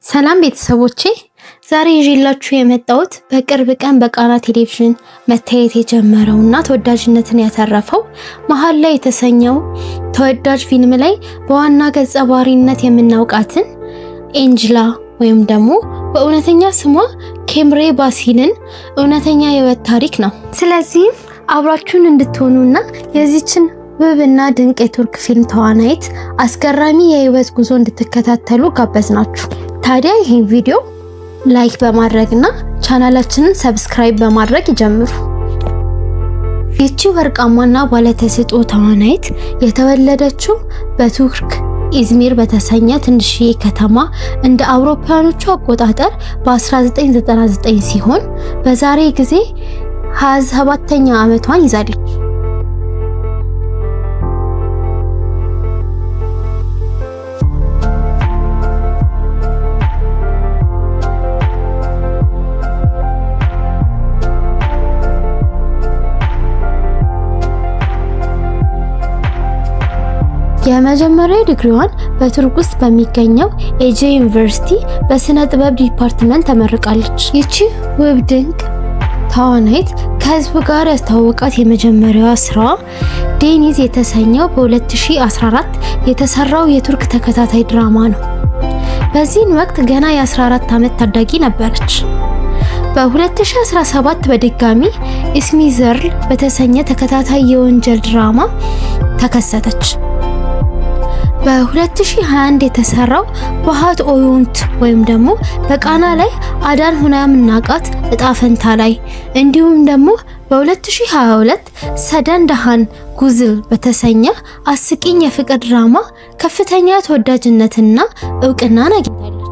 ሰላም ቤተሰቦቼ፣ ዛሬ ይዤላችሁ የመጣሁት በቅርብ ቀን በቃና ቴሌቪዥን መታየት የጀመረውና ተወዳጅነትን ያተረፈው መሀል ላይ የተሰኘው ተወዳጅ ፊልም ላይ በዋና ገጸ ባህሪነት የምናውቃትን ኤንጅላ ወይም ደግሞ በእውነተኛ ስሟ ኬምሬ ባሲልን እውነተኛ የህይወት ታሪክ ነው። ስለዚህም አብራችሁን እንድትሆኑና የዚችን ውብና ድንቅ የቱርክ ፊልም ተዋናይት አስገራሚ የህይወት ጉዞ እንድትከታተሉ ጋበዝናችሁ። ታዲያ ይህን ቪዲዮ like በማድረግና ቻናላችንን subscribe በማድረግ ይጀምሩ። ይቺ ወርቃማና ባለተሰጥኦ ተዋናይት የተወለደችው በቱርክ ኢዝሚር በተሰኘ ትንሽዬ ከተማ እንደ አውሮፓውያኖቹ አቆጣጠር በ1999 ሲሆን በዛሬ ጊዜ 27ኛ ዓመቷን ይዛለች። የመጀመሪያ ዲግሪዋን በቱርክ ውስጥ በሚገኘው ኤጄ ዩኒቨርሲቲ በስነ ጥበብ department ተመርቃለች። ይቺ ውብ ድንቅ ተዋናይት ከህዝብ ጋር ያስተዋወቃት የመጀመሪያዋ ስራዋ ዴኒዝ የተሰኘው በ2014 የተሰራው የቱርክ ተከታታይ ድራማ ነው። በዚህን ወቅት ገና የ14 ዓመት ታዳጊ ነበረች። በ2017 በድጋሚ ኢስሚዘርል በተሰኘ ተከታታይ የወንጀል ድራማ ተከሰተች። በ2021 የተሰራው ባሃት ኦዩንት ወይም ደግሞ በቃና ላይ አዳን ሆና የምናውቃት እጣ ፈንታ ላይ እንዲሁም ደግሞ በ2022 ሰደን ደሃን ጉዝል በተሰኘ አስቂኝ የፍቅር ድራማ ከፍተኛ ተወዳጅነትና እውቅናን አግኝታለች።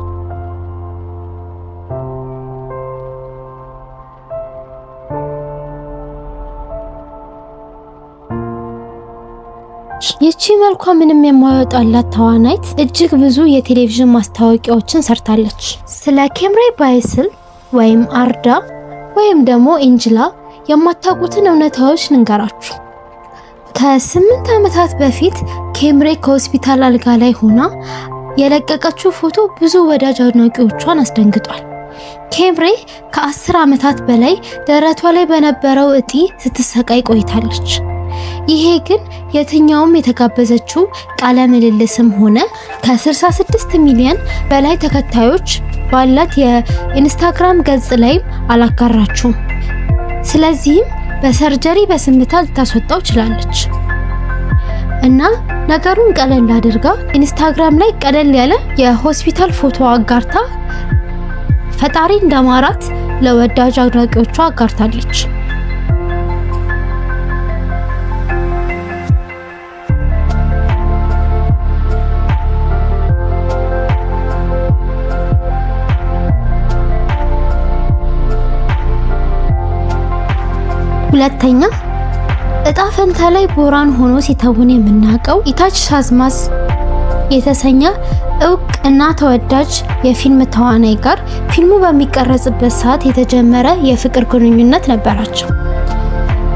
ይቺ መልኳ ምንም የማይወጣላት ተዋናይት እጅግ ብዙ የቴሌቪዥን ማስታወቂያዎችን ሰርታለች። ስለ ኬምሬ ባይስል ወይም አርዳ ወይም ደግሞ ኤንጅላ የማታውቁትን እውነታዎች ልንገራችሁ። ከ8 ዓመታት በፊት ኬምሬ ከሆስፒታል አልጋ ላይ ሆና የለቀቀችው ፎቶ ብዙ ወዳጅ አድናቂዎቿን አስደንግጧል። ኬምሬ ከ10 ዓመታት በላይ ደረቷ ላይ በነበረው እጢ ስትሰቃይ ቆይታለች። ይሄ ግን የትኛውም የተጋበዘችው ቃለ ምልልስም ሆነ ከ66 ሚሊዮን በላይ ተከታዮች ባላት የኢንስታግራም ገጽ ላይም አላጋራችውም። ስለዚህም በ surgery በዝምታ ልታስወጣው ችላለች እና ነገሩን ቀለል አድርጋ ኢንስታግራም ላይ ቀለል ያለ የሆስፒታል ፎቶ አጋርታ ፈጣሪ እንደማራት ለወዳጅ አድናቂዎቿ አጋርታለች። ሁለተኛ፣ እጣ ፈንታ ላይ ቦራን ሆኖ ሲተውን የምናውቀው ኢታች ሳዝማዝ የተሰኘ እውቅ እና ተወዳጅ የፊልም ተዋናይ ጋር ፊልሙ በሚቀረጽበት ሰዓት የተጀመረ የፍቅር ግንኙነት ነበራቸው።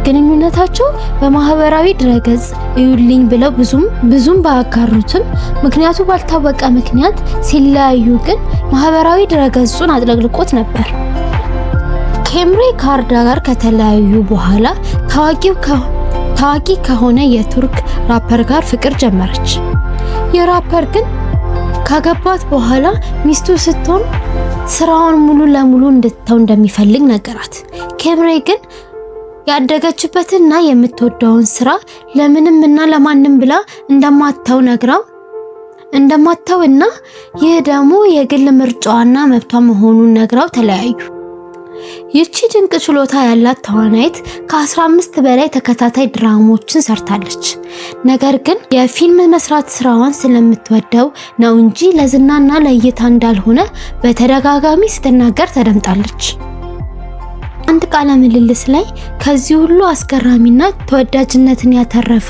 ግንኙነታቸው በማህበራዊ ድረገጽ እዩልኝ ብለው ብዙም ባያጋሩትም ምክንያቱ ባልታወቀ ምክንያት ሲለያዩ ግን ማህበራዊ ድረገጹን አጥለቅልቆት ነበር። ኬምሬ ከአርዳ ጋር ከተለያዩ በኋላ ታዋቂ ከሆነ የቱርክ ራፐር ጋር ፍቅር ጀመረች። የራፐር ግን ካገባት በኋላ ሚስቱ ስትሆን ስራውን ሙሉ ለሙሉ እንድትተው እንደሚፈልግ ነገራት። ኬምሬ ግን ያደገችበትና የምትወደውን ስራ ለምንም እና ለማንም ብላ እንደማተው ነግራው እንደማተውና ይህ ደግሞ የግል ምርጫዋና መብቷ መሆኑን ነግራው ተለያዩ። ይቺ ድንቅ ችሎታ ያላት ተዋናይት ከ15 በላይ ተከታታይ ድራማዎችን ሰርታለች። ነገር ግን የፊልም መስራት ስራዋን ስለምትወደው ነው እንጂ ለዝናና ለእይታ እንዳልሆነ በተደጋጋሚ ስትናገር ተደምጣለች። አንድ ቃለ ምልልስ ላይ ከዚህ ሁሉ አስገራሚና ተወዳጅነትን ያተረፈ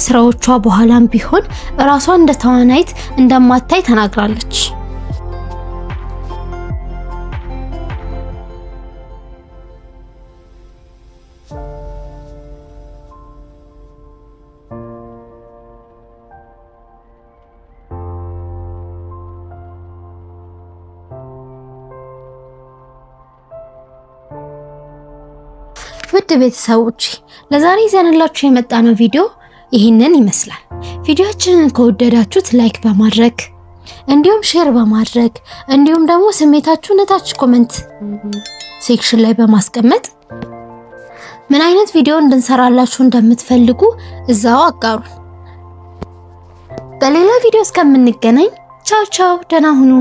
ስራዎቿ በኋላም ቢሆን እራሷን እንደ ተዋናይት እንደማታይ ተናግራለች። ውድ ቤተሰቦች፣ ለዛሬ ይዘንላችሁ የመጣነው ቪዲዮ ይህንን ይመስላል። ቪዲዮአችንን ከወደዳችሁት like በማድረግ፣ እንዲሁም share በማድረግ፣ እንዲሁም ደግሞ ስሜታችሁን እታች comment section ላይ በማስቀመጥ ምን አይነት ቪዲዮ እንድንሰራላችሁ እንደምትፈልጉ እዛው አጋሩ። በሌላ ቪዲዮ እስከምንገናኝ ቻው ቻው፣ ደህና ሁኑ።